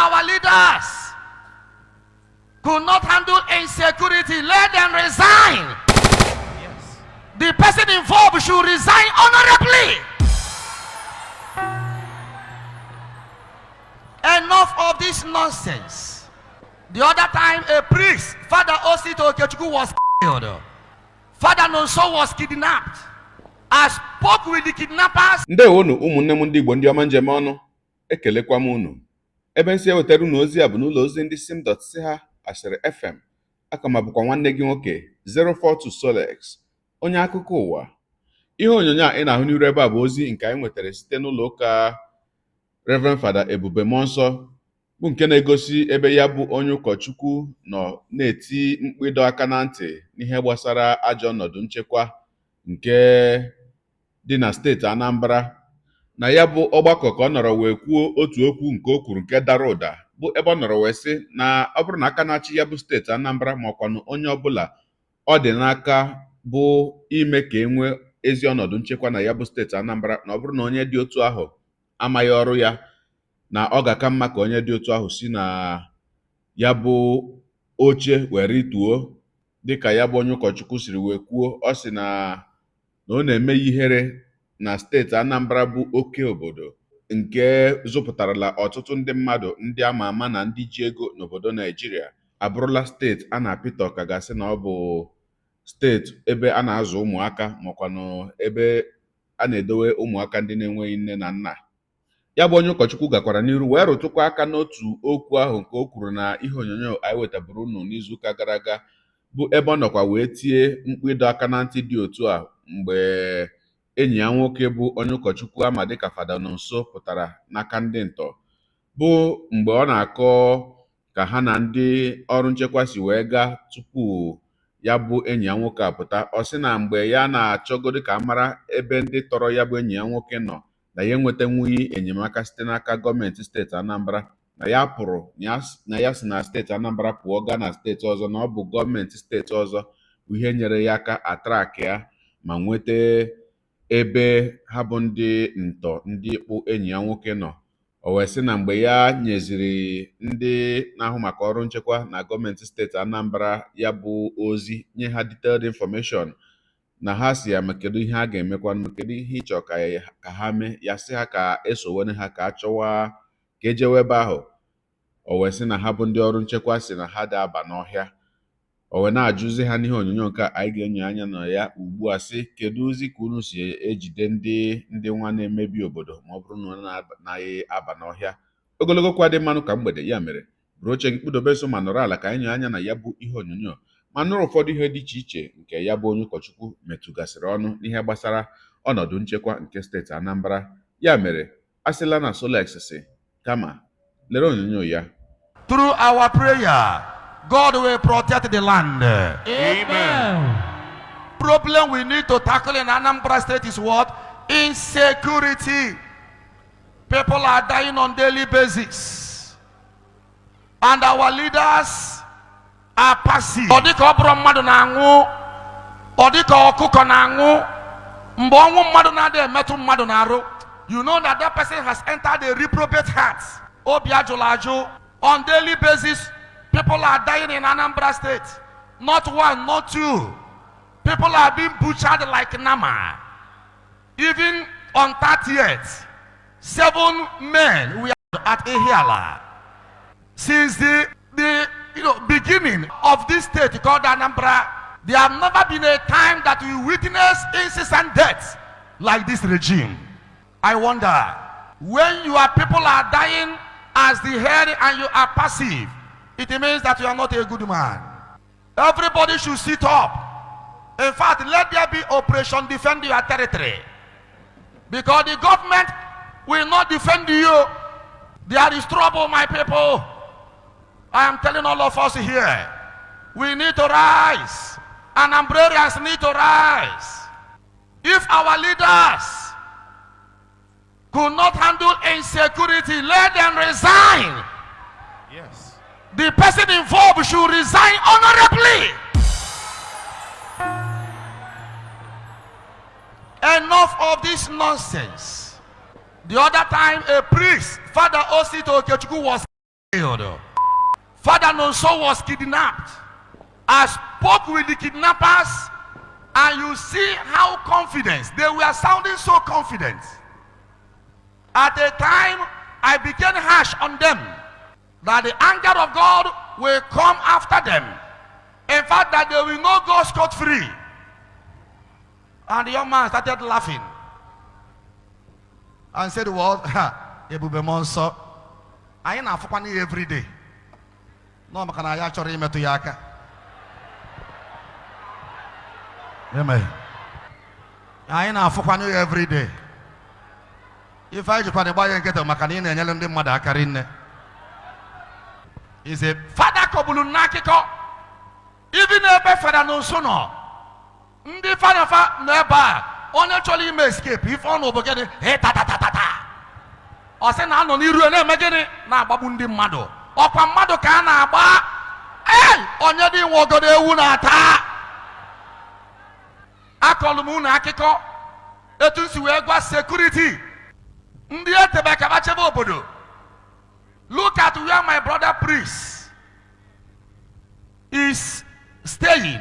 Our leaders could not handle insecurity, let them resign. The person involved should resign honorably. Enough of this nonsense. The other time, a priest, Father Osito Okechukwu, was killed. Father Nonso was kidnapped. I spoke with the kidnappers. Ndewonu, ụmụnne m ndị Igbo, ndị ọma njem ọnụ. Ekelekwa m unu. Ebe nsị ewetara unu ozi a bụ n'ụlọ ozi ndị sim dot si ha Asịrị FM. Aka ma bụkwa nwanne gị nwoke 042 Solex, onye akụkọ ụwa. Ihe onyonyo a ị na-ahụ n'iru ebe a bụ ozi nke anyị nwetara site n'ụlọ ụka Reverend Fada Ebube Muonso, bụ nke na-egosi ebe ya bụ onye ụkọchukwu nọ na-eti mkpu ịdọ aka na ntị n'ihe gbasara ajọ ọnọdụ nchekwa nke dị na steeti Anambra. Na ya bụ ọgbakọ ka ọ nọrọ wee kwuo otu okwu nke o kwuru nke dara ụda, bụ ebe ọ nọrọ wee sị na ọ bụrụ na aka na-achị ya bụ steeti Anambra, ma ọkwanụ onye ọbụla ọ dị n'aka bụ ime ka e nwee ezi ọnọdụ nchekwa na ya bụ steeti Anambra, na ọ bụrụ na onye dị otu ahụ amaghị ọrụ ya, na ọ ga-aka mma ka onye dị otu ahụ si na ya bụ oche were rituo. Dịka ya bụ onye ụkọchukwu siri wee kwuo, ọ sị na ọ na-eme ya ihere na steeti Anambra bụ oke obodo nke zụpụtarala ọtụtụ ndị mmadụ, ndị ama ama na ndị ji ego n'obodo Naijiria, abụrụla steeti a na-apịtọ ka gasị na ọ bụ steeti ebe a na-azụ ụmụaka, makwanụ ebe a na-edowe ụmụaka ndị na-enweghị nne na nna. Ya bụ onye ụkọchukwu gakwara n'iru wee rụtụkwa aka n'otu okwu ahụ nke o kwuru na ihe onyonyo anyị wetaburu unu n'izuụka gara aga, bụ ebe ọ nọkwa wee tie mkpu ịdọ aka na ntị dị otu a mgbe enyi ya nwoke bụ onye ụkọchukwu ama dịka Fada Nonso pụtara n'aka ndị ntọ, bụ mgbe ọ na-akọ ka ha na ndị ọrụ nchekwa si wee gaa tupu ya bụ enyi ya nwoke apụta. Ọ sị na mgbe ya na-achọgodi ka a mara ebe ndị tọrọ ya bụ enyi ya nwoke nọ, na ya enwetanwughị enyemaka site n'aka gọọmenti steeti Anambra, na ya pụrụ na ya si na steeti Anambra pụọ gaa na steeti ọzọ, na ọ bụ gọọmenti steeti ọzọ bụ ihe nyere ya aka atrack ya ma nweta ebe ha bụ ndị ntọ, ndị kpụ enyi ya nwoke nọ. O wee sị na mgbe ya nyeziri ndị na-ahụ maka ọrụ nchekwa na gọọmenti steeti Anambra ya bụ ozi, nye ha detailed information, na ha si ya ma kedu ihe a ga-emekwa, kedu ihe ịchọ ka ha mee, ya sị ha ka esowere ha ka a chọwa ka ejewe ebe ahụ. O wee sị na ha bụ ndị ọrụ nchekwa si na ha dị aba n'ọhịa. O wee na-ajụzi ha n'ihe onyonyo nke a anyị ga-enyo anya na ya ugbu a, sị kedu ozi ka unu si ejide ndị nwa na-emebi obodo ma ọ bụrụ na unu anaghị aba n'ọhịa? Ogologo kwa dị mmanụ ka mgbede. Ya mere, bụrụ oche gị, kpụdobe nso ma nọrọ ala ka anyị nyoo anya na ya bụ ihe onyonyo ma nụrụ ụfọdụ ihe dị iche iche nke ya bụ onye ụkọchukwu metụgasịrị ọnụ n'ihe gbasara ọnọdụ nchekwa nke steeti Anambra. Ya mere, a sịla na Solex si kama lere onyonyo ya. Through our prayer, God will protect the land. Amen. Problem we need to tackle in Anambra State is what? Insecurity. People are dying on daily basis. And our leaders are passive. Ọ dị ka ọ bụrụ mmadụ na-anwụ, ọ dị ka ọkụkọ na-anwụ. Mgbe ọnwụ mmadụ na-adịghị emetụ mmadụ n'arụ, you know that that person has entered a reprobate heart. Obi ajụla ajụ. On daily basis, people are dying in Anambra State. Not one, not two. People are being butchered like nama. Even on 30th, seven men were at Ihiala. Since the beginning of this state called Anambra, there have never been a time that we witness incessant deaths like this regime. I wonder, when your people are dying as the head and you are passive, it means that you are not a good man. Everybody should sit up. In fact, let there be Operation Defend Your Territory. Because the government will not defend you. There is trouble, my people. I am telling all of us here. We need to rise. Anambrarians need to rise. If our leaders could not handle insecurity, let them resign. The person involved should resign honorably. Enough of this nonsense. The other time, a priest, Father Osito Okechukwu, was Killed. Father Nonso was kidnapped. I spoke with the kidnappers, and you see how confident they were, sounding so confident. At a time, I became harsh on them that the anger of God will come after them. In fact, that they will not go scot free. And the young man started laughing and said, "What? Ebube Mmụọ Nsọ. Anyị na-afụkwa ya every day. Nọ maka na ya chọrọ imetụ ya aka." Amen. Anyị na-afụkwa ya every day. Ife anyị jikwa gba ya nkịtị maka na ị na-enyere ndị mmadụ aka rinne. Is a father kọbulu n'akụkọ. Even ebe Fada Nonso nọ, ndị fada fa nọ ebe a, onye chọrọ ime escape, ife ọ nọ bụ gịnị? He tatatatata. Ọ sị na anọ n'iru ya na-eme gịnị? Na-agbagbu ndị mmadụ. Ọkwa mmadụ ka a na-agba. Ee, onye dị nwe ogodo ewu na-ata. Akọlụ m unu akụkọ etu m si wee gwa security ndị etebe ka ba chebe obodo. Look at where my brother priest is staying.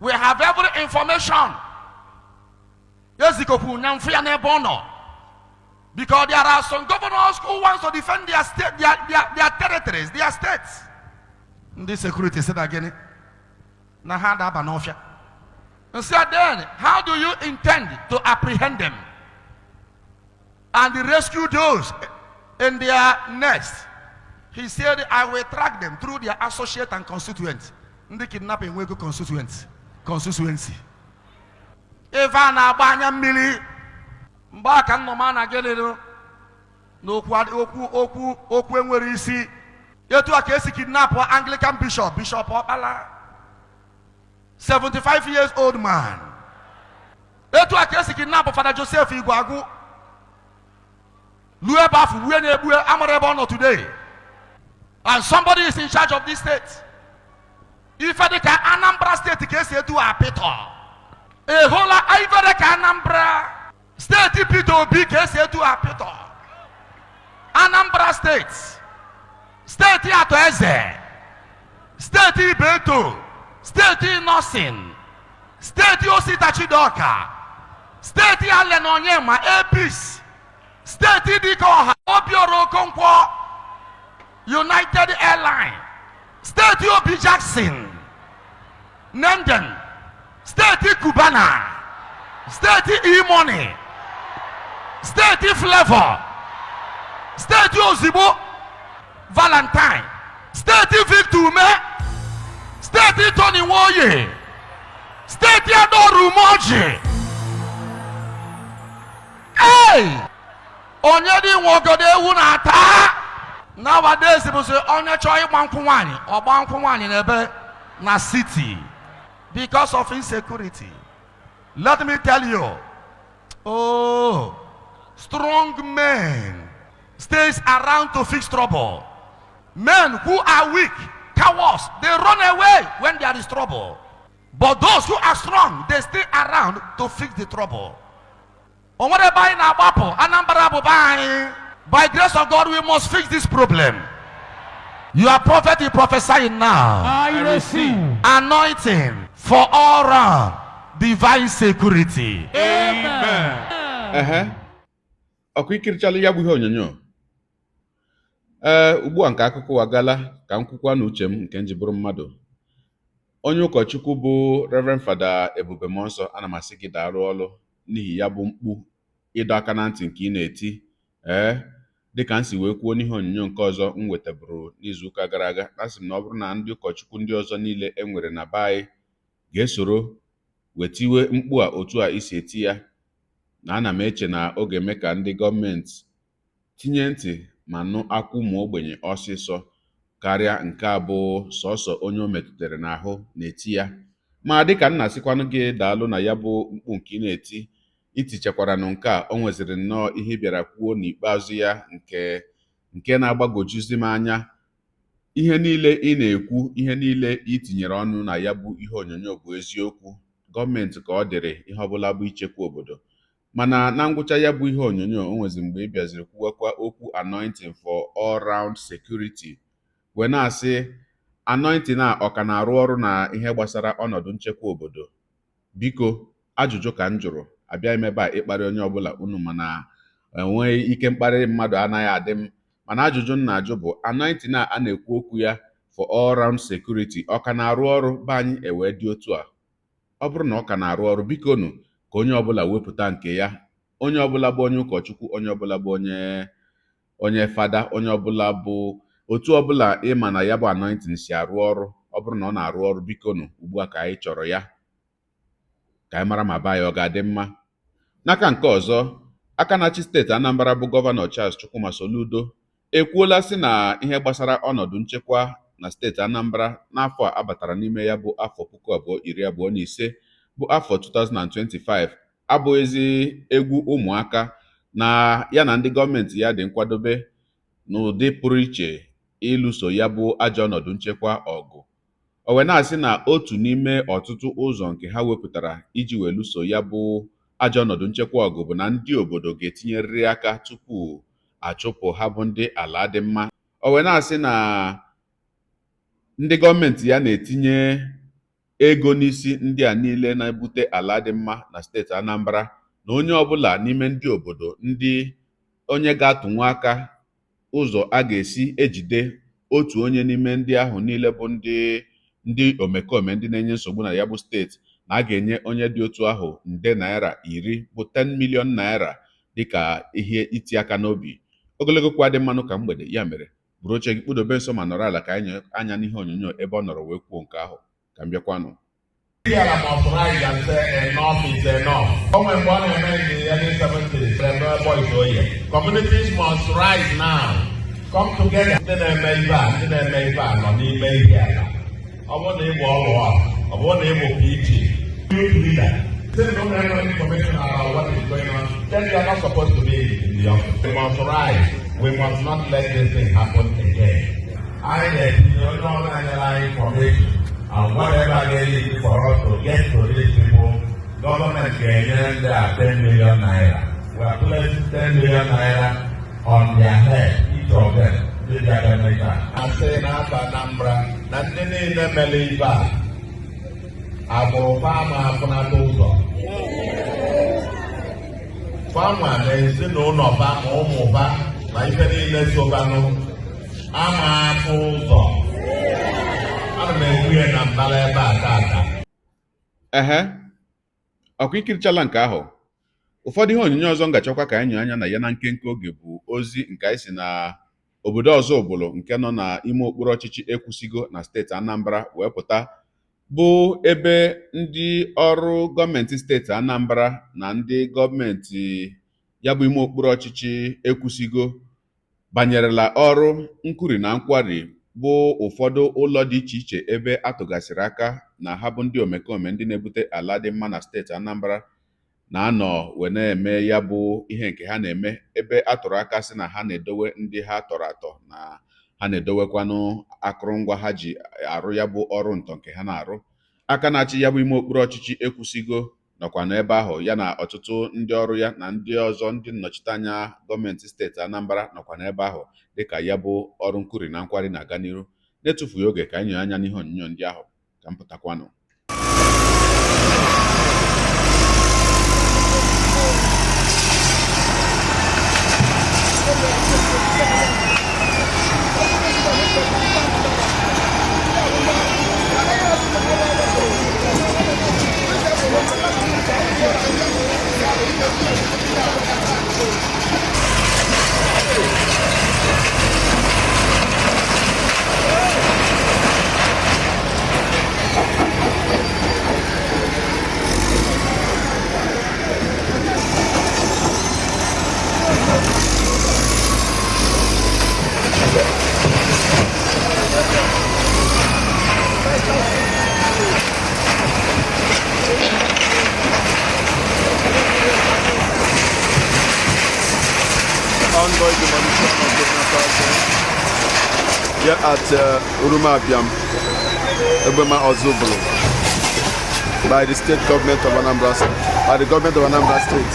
We have every information. Ezikokwu nya mfu ya n'ebe ọ nọ, because there are some governors who want to defend their state, their territories, their states. Ndị security sị na gịnị? Na ha da-aba n'ọfịa. Nsị, then how do you intend to apprehend them and rescue those in their nest? He said, "I will track them through their associate and constituents." Ndị kidnapping enwego constituents, constituency. Ife a na-agba anya mmiri mgbe a ka nnọma na gịnị n'okwu okwu okwu okwu enwere isi. Etu a ka esi kidnap Anglican bishop, Bishop Ọkpala, 75 years old man. Etu a ka esi kidnap Fada Joseph Igwe. Luo ebe afọ gbue na-egbue, amara ebe ọ nọ today, and somebody is in charge of this state. Ife dị ka Anambra Steeti ka esi etu apịtọ ehola. Ife dị ka Anambra Steeti, Peter Obi, ka esi etu apịtọ Anambra Steeti, steeti atọ eze, steeti Ibeto, steeti Innoson, steeti Osita Chidoka, steeti Allen Onyema Apis, steeti dịka ọha Obiora Okonkwo, United Airline, steeti Obi Jackson Nenden, steeti Cubana, steeti E-Money, steeti Flavor, steeti Ozigbo Valentine, steeti Victor Ume, steeti Tony Nwoye, steeti Adaoru Umeoji. Hey! Onye dị nwe ogodo ewu na-ata. Nowadays bụ sị onye chọọ ịgba nkwụ nwaanyị, ọgba nkwụ nwaanyị n'ebe na city because of insecurity. Let me tell you, oh, strong men stays around to fix trouble. Men who are weak, cowards, they run away when there is trouble, but those who are strong, they stay around to fix the trouble. O nwere ebe anyị na-agbapụ. Anambra bụ be anyị. By grace of God, we must fix this problem. Your prophet is prophesying now. I receive. Anointing for all round divine security. Amen. Ehe, ọkụ ikirichala ya bụ ihe onyonyo. Ee, ugbu a nke akụkọ ụwa gala ka m kwukwa na uche m nke m ji bụrụ mmadụ, onye ụkọchukwu bụ Reverend Fada Ebube Muonso, ana m asị gị daalụ ọlụ n'ihi ya bụ mkpu ịdọ aka na ntị nke ị na-eti. Ee, dịka m si wee kwuo n'ihe onyonyo nke ọzọ m wetaburu n'izuụka gara aga, asị m na ọ bụrụ na ndị ụkọchukwu ndị ọzọ niile e nwere na be anyị ga-esoro wetiwe mkpu a otu a isi eti ya, na ana m eche na ọ ga-eme ka ndị gọọmenti tinye ntị ma nụ akwa ụmụ ogbenye ọsịsọ karịa nke a bụ sọsọ onye o metụtara n'ahụ na-eti ya. Ma dịka m na-asịkwanụ gị daalụ na ya bụ mkpu nke ị na-eti, itichakwaranụ nke a, o nweziri nnọọ ihe ị bịara kwuo n'ikpeazụ ya nke na-agbagwojuzi m anya. Ihe niile ị na-ekwu, ihe niile i tinyere ọnụ na ya bụ ihe onyonyo bụ eziokwu. Gọọmenti ka ọ dịrị ihe ọbụla bụ ichekwa obodo. Mana na ngwụcha ya bụ ihe onyonyo, o nwezi mgbe ị bịaziri kwuwekwa okwu anointing for all round security, wee na-asị anointing a ọ ka na-arụ ọrụ na ihe gbasara ọnọdụ nchekwa obodo? Biko, ajụjụ ka m jụrụ, abịaghị m ebe a ịkparị onye ọbụla unu, mana enweghị ike mkparị mmadụ anaghị adị m. Mana ajụjụ m na-ajụ bụ, anointing a a na-ekwu okwu ya for all round security, ọ ka na-arụ ọrụ be anyị ewee dị otu a? Ọ bụrụ na ọ ka na-arụ ọrụ, biko nụ, ka onye ọbụla wepụta nke ya. Onye ọbụla bụ onye ụkọchukwu, onye ọbụla bụ onye fada, onye ọbụla bụ otu ọbụla ịma na ya bụ anointing si arụ ọrụ, ọ bụrụ na ọ na-arụ ọrụ, biko nụ, ugbu a ka anyị chọrọ ya, ka anyị mara ma be anyị ọ ga-adị mma. N'aka nke ọzọ, aka na-achị steeti Anambra bụ Gọvanọ Charles Chukwuma Soludo ekwuola sị na ihe gbasara ọnọdụ nchekwa na steeti Anambra n'afọ a abatara n'ime ya, bụ afọ 2025, bụ afọ 2025, abụghịzi egwu ụmụaka, na ya na ndị gọọmenti ya dị nkwadobe n'ụdị pụrụ iche ịlụso ya bụ ajọ ọnọdụ nchekwa ọgụ. O wee na-asị na otu n'ime ọtụtụ ụzọ nke ha wepụtara iji wee lụso ya bụ ajọ ọnọdụ nchekwa ọgụ bụ na ndị obodo ga-etinyerịrị aka tupu achụpụ ha bụ ndị ala dị mma. O wee na-asị na ndị gọọmenti ya na-etinye ego n'isi ndị a niile na-ebute ala dị mma na steeti Anambra, na onye ọbụla n'ime ndị obodo, ndị onye ga-atụnwu aka ụzọ a ga-esi ejide otu onye n'ime ndị ahụ niile bụ ndị omekome, ndị na-enye nsogbu na ya bụ steeti, na a ga-enye onye dị otu ahụ nde naira 10, bụ 10 million naira, dịka ihe iti aka n'obi. Ogologo kwa dị mmanụ ka mgbede ya mere, buru oche gị kpụdobe nso ma nọrọ ala ka anyị nye anya n'ihe onyonyo ebe ọ nọrọ wee kwuo nke ahụ. Ka m bịakwanụ. Ihiala must rise and say enough is enough. O nwere mgbe ọ na-eme in the early 70s, eme boys oye. Communities must rise now. Come together. Ndị na-eme ibe a, ndị na-eme ibe a nọ n'ime Ihiala. Ọ bụrụ na ịbụ ọrụ a, ọ bụrụ na ịbụ PG, youth leader, say no no information about what is going on, then you are not supposed to be in the office. We must rise. We must not let this thing happen again. Anyị na-etinye onye ọbụla nyere anyị information and whatever they need for us to get to these people, government ga-enye ndị a 10 million naira. We are placing 10 million naira on their head, each of them, ndị bịara emeka. Asị n'afọ Anambra na ndị niile mere ibe a, agbụrụ fama afụnata ụzọ. Fama na ezinụlọ fa ma ụmụ fa ma ife niile sobanụ ama afụ ụzọ. Ana m ekwu ya na mbara ebe a tata. Ehe, ọkwa ikirichala nke ahụ. Ụfọdụ ihe onyonyo ọzọ m ga-achọkwa ka anyị nyoo anya na ya na nkenke oge bụ ozi nke anyị si na obodo ọzọ obodo nke nọ n'ime okpuru ọchịchị Ekwusigo na steeti Anambra wee pụta, bụ ebe ndị ọrụ gọọmenti steeti Anambra na ndị gọọmenti ya bụ ime okpuru ọchịchị Ekwusigo banyerela ọrụ nkuri na nkwari, bụ ụfọdụ ụlọ dị iche iche ebe atụgasịrị aka na ha bụ ndị omekome, ndị na-ebute ala dị mma na steeti Anambra na-anọ wee na-eme ya bụ ihe nke ha na-eme, ebe a tụrụ aka sị na ha na-edowe ndị ha tọrọ atọ, na ha na-edowekwanụ akụrụngwa ha ji arụ ya bụ ọrụ ntọ nke ha na-arụ. Aka na-achị ya bụ ime okpuru ọchịchị Ekwusigo nọkwa n'ebe ahụ, ya na ọtụtụ ndị ọrụ ya na ndị ọzọ, ndị nnọchiteanya gọọmenti steeti Anambra nọkwa n'ebe ahụ dịka ya bụ ọrụ nkuri na nkwari na-aga n'iru. Na-etufughị oge, ka anyị nyoo anya n'ihe onyonyo ndị ahụ, ka m pụtakwanụ. Ongoing demolition of the Natal here at Urumabiam, Egbema Ozubulu, by the state government of Anambra, by the government of Anambra State.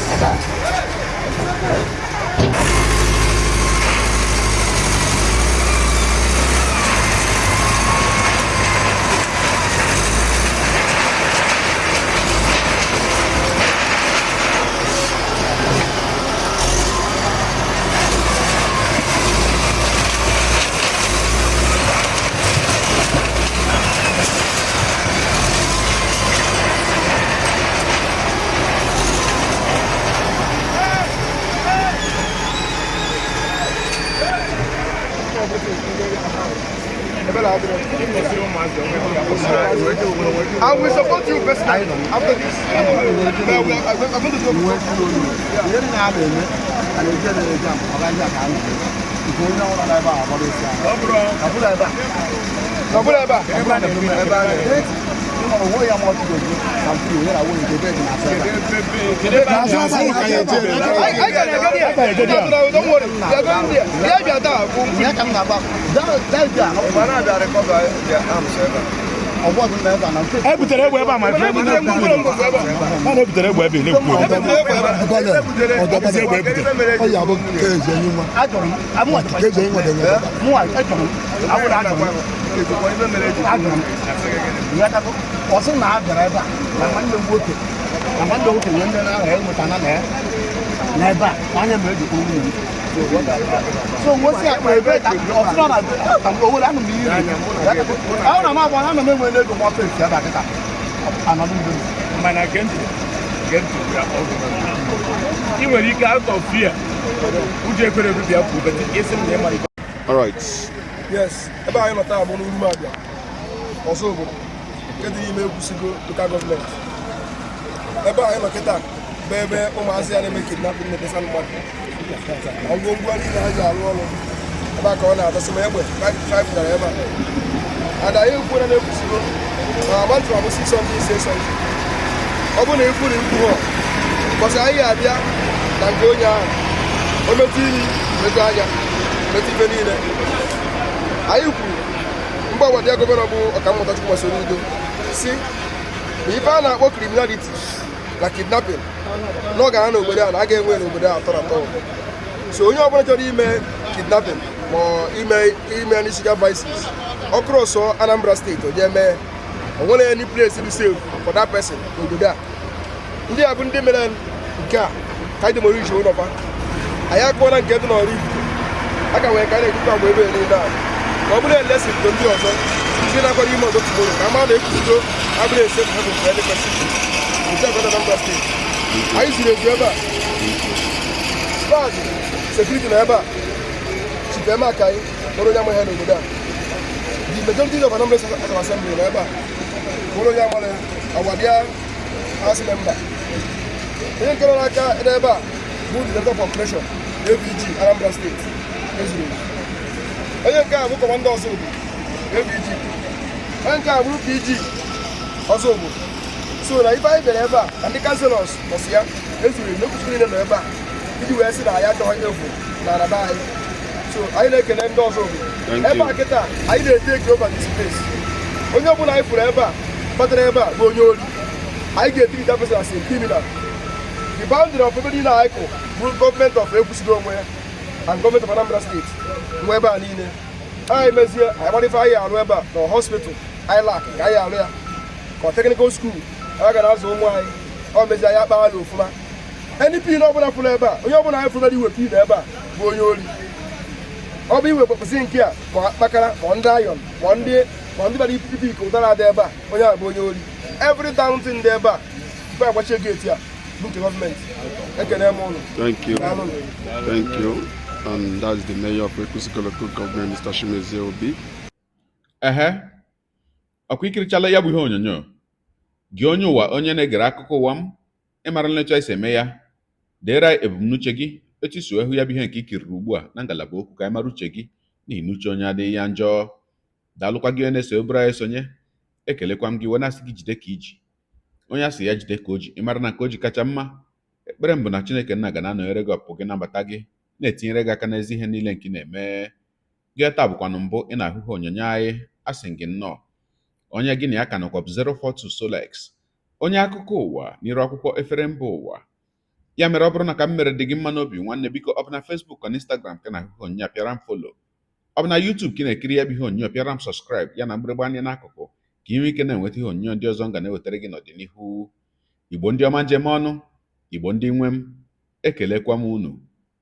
I will support you personally after this. But I'm going to do. Don't worry. They are going there. They are there. E butere egbe ebe a, my friend. A na-ebutere egbe ebe ị na-ekwu okwu. Ọ bụzi egbe ebutere. Ọ sị na a bịara ebe a na nwanne m nwoke na nwanne m nwoke nye ndị na-ahụ enweta na na ya n'ebe a anya mere eji kpụrụ nwunye m. So nwosi akpa ebe ka ọ sị na na owere anụ m ihe ahụ na m agba na m enwe ego ma ọtọ esi ebe a kịta anọ n'ugbo m. Mana gee ntị, gee ntị, we are all gonna be. Ị nwere ike out of fear. Ụjọ ekwere ekwe bịa kwuo, but ị sị m na ị mara ife. All right. Yes, ebe anyị nọ taa bụ n'Uruabịa, Ọzụbụlụ, nke dị n'ime Ekwusigo local government. Ebe anyị nọ kịta bụ ebe ụmụazị ya na-eme kidnapping na-edesa mmadụ. Na ngwongwo niile ha ji arụ ọrụ ebe a ka ọ na-adọsị ma egbe 5 gara ebe a. And anyị ekwuola na Ekwusigo na agbatụrụ abụ 6 something 6 something. Ọ bụrụ na ikwu na ikwu họ, ụbọchị anyị ga-abịa na nke onye ahụ, o metụ imi, metụ anya, metụ ife niile. Anyị kwuru mgbe ọgwadi governor bụ Ọkammụta Chukwuma Soludo si na ife a na-akpọ criminality na kidnapping na ọ gara n'obodo a na a ga-enwe n'obodo a tọrọ atọ. So onye ọbụla chọrọ ime kidnapping ma ọ ime illegal vices, ọ cross Anambra State, o jee mee o nwere any place dị safe for that person n'obodo a. Ndị a bụ ndị mere nke a ka anyị demolish ụlọfa. Anyị akpọọla nke dị n'ọrụ Ifite a ka nwere ka a na-ekwukwa agba ebe niile a ka ọ bụrụ lesson to ndị ọzọ ndị na-akwado ime ọzọ tomorrow, ka ama na Ekwusigo abụrụ a safe haven for any person nke ọgọdọ Anambra State. Anyị ziri ezu ebe a spad security na ebe a Chief Emma Akai bụrụ onye amaghị n'obodo a. The majority of Anambra State House of Assembly na ebe a bụrụ onye amaghị Awadia House member. Onye nke nọ n'aka n'ebe a bụ Director of Operation AVG Anambra State ezuru ezu. Onye nke a bụ commander Ọzụbụlụ AVG. Onye nke a bụrụ PG Ọzụbụlụ. So na ife anyị bịara ebe a na ndị councillors nọsị ya ezuru ezu n'Ekwusigo niile nọ ebe a iji wee sị na anyị achọghị efu na araba anyị. So anyị na-ekele ndị Ọzụbụlụ. Thank Ebe you. a kịta anyị na-etake over this place. Onye ọbụla anyị fụrụ ebe a batara ebe a bụ onye ori. Anyị ga-etreat that person as a criminal. The boundary of ebe niile anyị kụ bụ government of Ekwusigo onwe ya and government of Anambra State nwe ebe a niile. Anyị mezie anyị gbara ife anyị arụ ebe a na hospital anyị lak ka anyị arụ ya ka ọ technical school a ga na-azụ ụmụ anyị. Ọ mezie anyị akpaghala ofụma. Any pin ọbụla fụrụ ebe a, onye ọbụla anyị fụrụ iwe pin ebe a bụ onye ori. Ọ bụ iwe kpọkpụsị nke a ma akpakara ma ndị ayọn ma ndị bịara ipipi ike ụtara dị ebe a, onye a bụ onye ori. Every down thing dị ebe a tupu agbachie gate a bụ nke gọọmenti. Ekene m ụnụ. Thank you. Daalụ. Thank you. And that's the mayor of Ekwusigo local government, Mr. Chimezie Obi. Ehe, ọkwa ikirichala ya bụ ihe onyonyo gị, onye ụwa, onye na-egere akụkọ ụwa m. Ịmara nlecha esi eme ya, deere anyị ebumnuche gị etu isi wee hụ ya bụ ihe nke ikiriri ugbu a na ngalaba okwu, ka anyị mara uche gị, n'ihi na uche onye adịghị ya njọ. Daalụkwa gị onye na-eso obere anyị sonye. Ekelekwa m gị wee na-asị gị jide ka iji. Onye a sị ya jide ka o ji, ịmara na nke o ji kacha mma. Ekpere m bụ na Chineke nna ga na-anọnyere gị, ọpụpụ gị, nabata gị, na-etinyere gị aka n'ezi ihe niile nke ị na-eme gị. Taa bụkwanụ mbụ ị na-ahụ ihe onyonyo anyị, asị gị nnọọ. Onye gị na ya ka nọkwa bụ 042 Solex. Onye akụkọ ụwa n'iru akwụkwọ efere mba ụwa. Ya mere, ọ bụrụ na ka m mere dị gị mma n'obi, nwanne, biko, ọ bụ na Facebook na Instagram ka na-ahụ ihe onyonyo a, pịara m follow. Ọ bụ na YouTube ka ị na-ekiri ya bụ ihe onyonyo, pịara m subscribe ya na mgbịrịgba anya n'akụkụ, ka ị nwee ike na-enweta ihe onyonyo ndị ọzọ m ga na-ewetara gị n'ọdịnihu. Igbo ndị ọma, njem ọnụ, Igbo ndị nwe m, ekelekwa m unu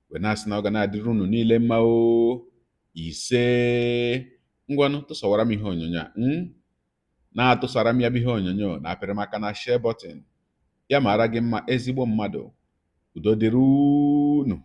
wee na-asị na ọ ga na-adịrị unu niile mma o. Ise. Ngwanụ, tụsawara m ihe onyonyo a, na-atụsara m ya bụ ihe onyonyo na apịrị maka na share button. Ya mara gị mma, ezigbo mmadụ. Udo dịrị unu.